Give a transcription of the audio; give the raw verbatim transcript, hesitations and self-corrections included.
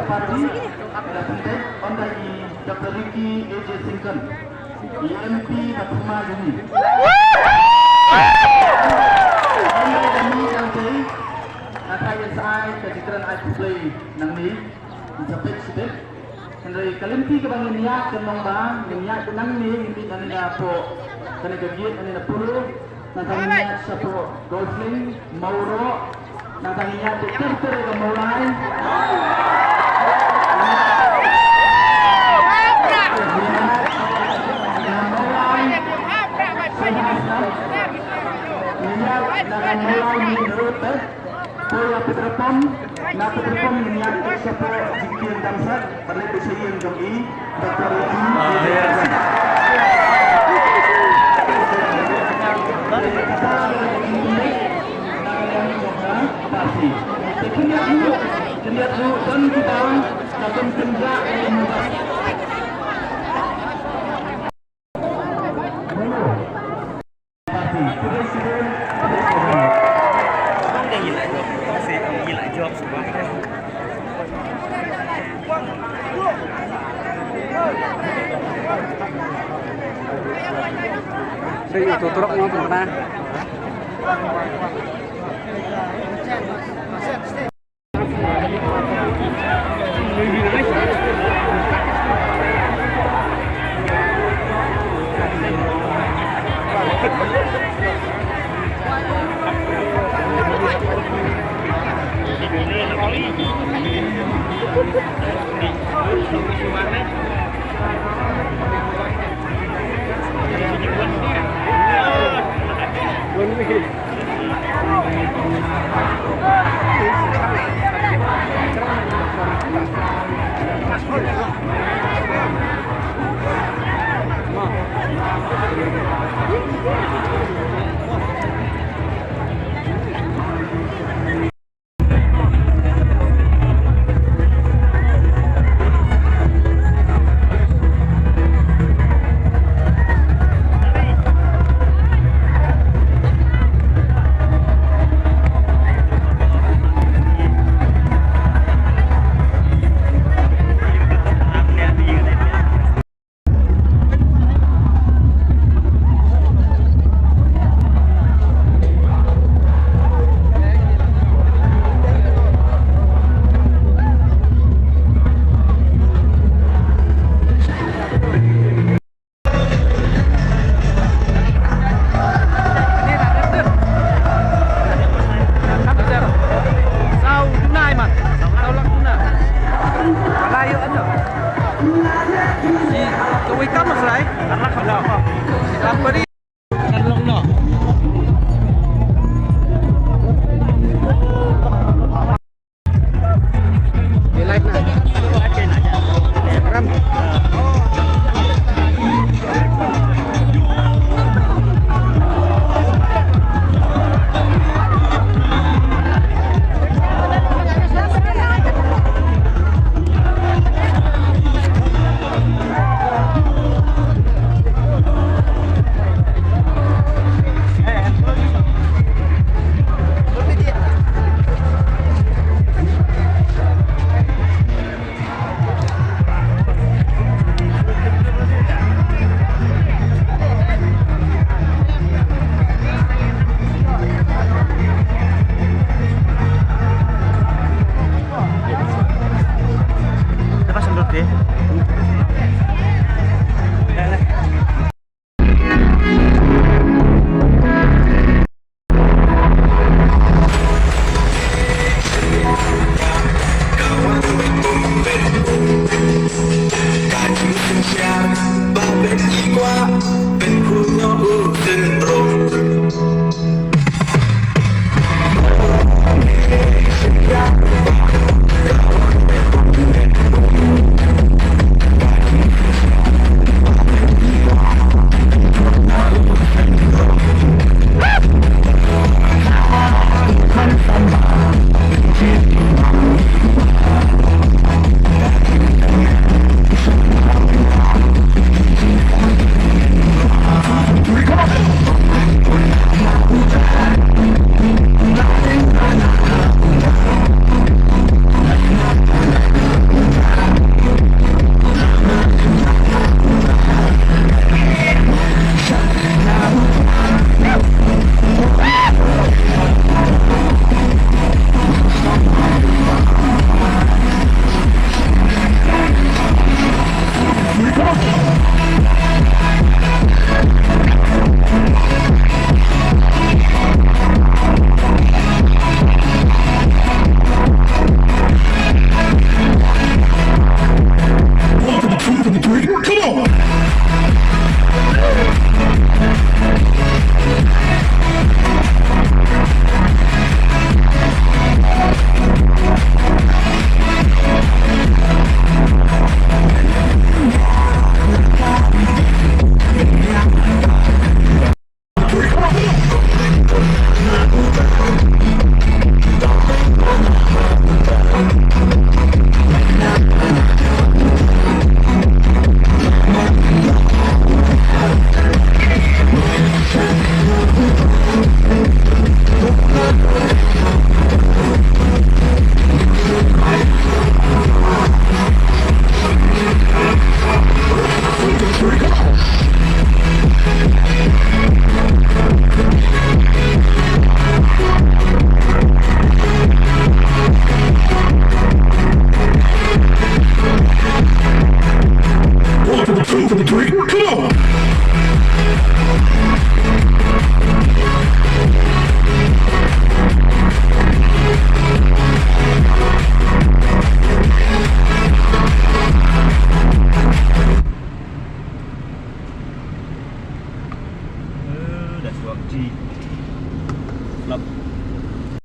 Party, da pynbeit ynda i Doctor Ricky A J Syngkon, i M P ba thymmai jong ngi. Ynda da ngi dang tei, nga trai ïa sa ai ka jingkren ai khublei nangne, sa peit shibit. Hynrei ka lynti kaba ngin ïaid kan long ba ngin ïaid nangne, ngin ïaid nangne na pdeng kane ka gate nangne na puro. Nangta ngin ïaid shapoh Golf Link, Mawroh. Nangta ngin ïaid ter ter ka Mawlai. Na Mawlai, ngin ïaid na ka Mawlai main road te. Poi ha Petrol Pump, na Petrol Pump ngin ïaid shapoh jingkieng Damsat, bad leit sha ïing jong i Doctor Ricky. Ah, yes. Te khyndiat ruh, khyndiat ruh don kiba la pynkyndit ïa i Mawlai. Club